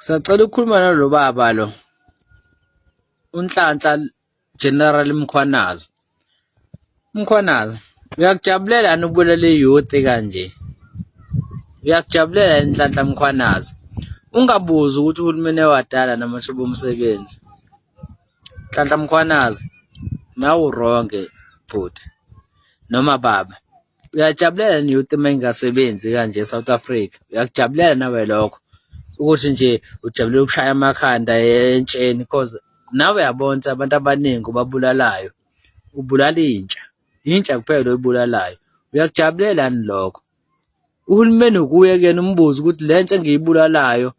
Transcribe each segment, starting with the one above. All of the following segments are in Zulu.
Sacela ukukhuluma nalo baba lo, uNhlanhla General Mkhwanazi. Mkhwanazi, uyakujabulela yini ukubulala i-youth kanje? Uyakujabulela yini Nhlanhla Mkhwanazi? Ungabuzi ukuthi uhulumeni ewadala namathuba omsebenzi. Nhlanhla Mkhwanazi, nawe u-wrong bhuti noma baba. Uyajabulela yini youth uma ingasebenzi kanje e-South Africa? Uyakujabulela nawe lokho ukuthi nje ujabulela ukushaya amakhanda entsheni cause nawe uyabona ukuthi abantu abaningi obabulalayo ubulala intsha, intsha kuphela oyibulalayo. Uyakujabulela yini lokho? Uhulumeni ukuye kuyena umbuze ukuthi le ntsha engiyibulalayo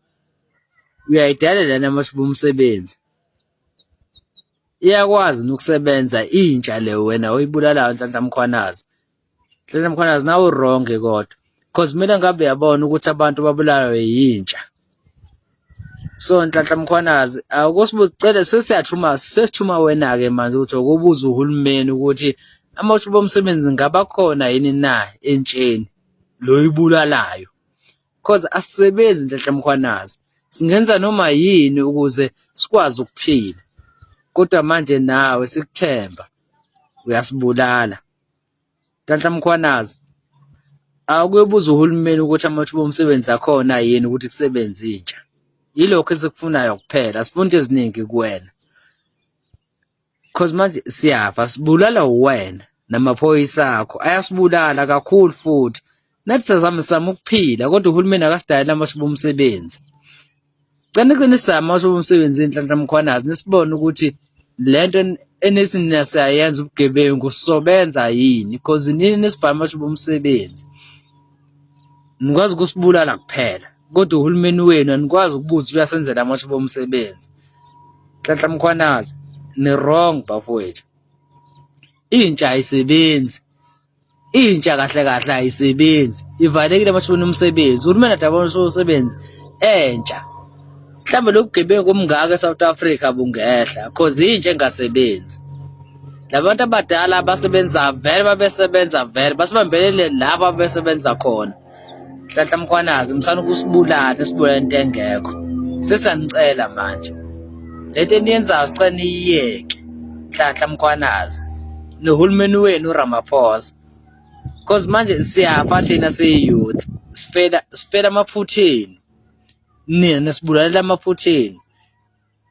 uyayidalela yini amathuba omsebenzi? Iyakwazi yini ukusebenza intsha le wena oyibulalayo Nhlanhla Mkhwanazi? Nhlanhla Mkhwanazi nawe u-wrong kodwa cause kumele ngabe uyabona ukuthi abantu babulawe yintsha. So Nhlanhla Mkhwanazi akusibuze cele sesiyathuma sesithuma wena-ke manje ukuthi ukubuza uhulumeni ukuthi amathuba omsebenzi ngaba khona yini na entsheni lo ibulalayo. Cause asisebenzi Nhlanhla Mkhwanazi singenza noma yini ukuze sikwazi ukuphila kodwa manje nawe sikuthemba uyasibulala. Nhlanhla Mkhwanazi akuyobuza uhulumeni ukuthi amathuba omsebenzi akhona yini ukuthi kusebenze intsha. Yilokho esikufunayo kuphela, asifuni into eziningi kuwena. Cause manje siyafa sibulala uwena namaphoyisa akho ayasibulala kakhulu futhi. Nathi sazama sizama ukuphila kodwa uhulumeni akasidaleli amathuba omsebenzi. Cela niqine sizame amathuba omsebenzi Nhlanhla Mkhwanazi nisibone ukuthi le nto enithi nina siyayenza ubugebengu sizobenza yini cause nini nisibhala amathuba omsebenzi. Nikwazi ukusibulala kuphela kodwa uhulumeni wenu anikwazi ukubuza uyasenzela amathuba omsebenzi. Nhlanhla Mkhwanazi ni-wrong bafowethu. Intsha ayisebenzi. Intsha kahle kahle ayisebenzi ivalekile emathubeni omsebenzi uhulumeni adabona amathuba omsebenzi entsha mhlawumbe lobu bugebengu obungaka e-South Africa bungehla cause intsha engasebenzi labantu abadala abasebenza vele babesebenza vele basibambelele laba abesebenza khona Nhlanhla Mkhwanazi msana ukusibulala sibulala into engekho sesiyanicela manje lento eniyenzayo sicela niyiyeke Nhlanhla Mkhwanazi nohulumeni wenu uRamaphosa cause manje siyafa thina siyi-youth sifela sifela amaphutheni nina nisibulalela amaphutheni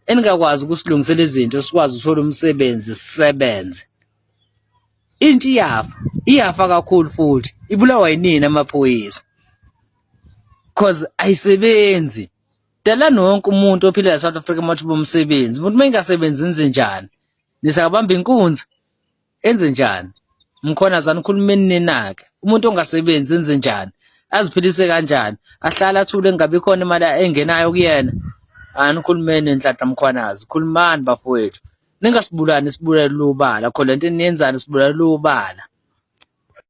eningakwazi ukusilungisela izinto sikwazi ukuthola umsebenzi sisebenze Intsha iyafa, iyafa kakhulu futhi ibulawa yinini amaphoyisa cause ayisebenzi. Dalani wonke umuntu ophila e-South Africa amathuba omsebenzi. Umuntu uma engasebenzi enze njani? Nisakabamba inkunzi enze njani? Mkhwanazi anikhulumeni ninake. Umuntu ongasebenzi enze njani? Aziphilise kanjani? Ahlale athule kungabi khona imali engenayo kuyena? Anikhulumeni Nhlanhla Mkhwanazi, khulumani bafowethu. Ningasibulali nisibulale lubala, kho lento eniyenzayo nisibulale lubala.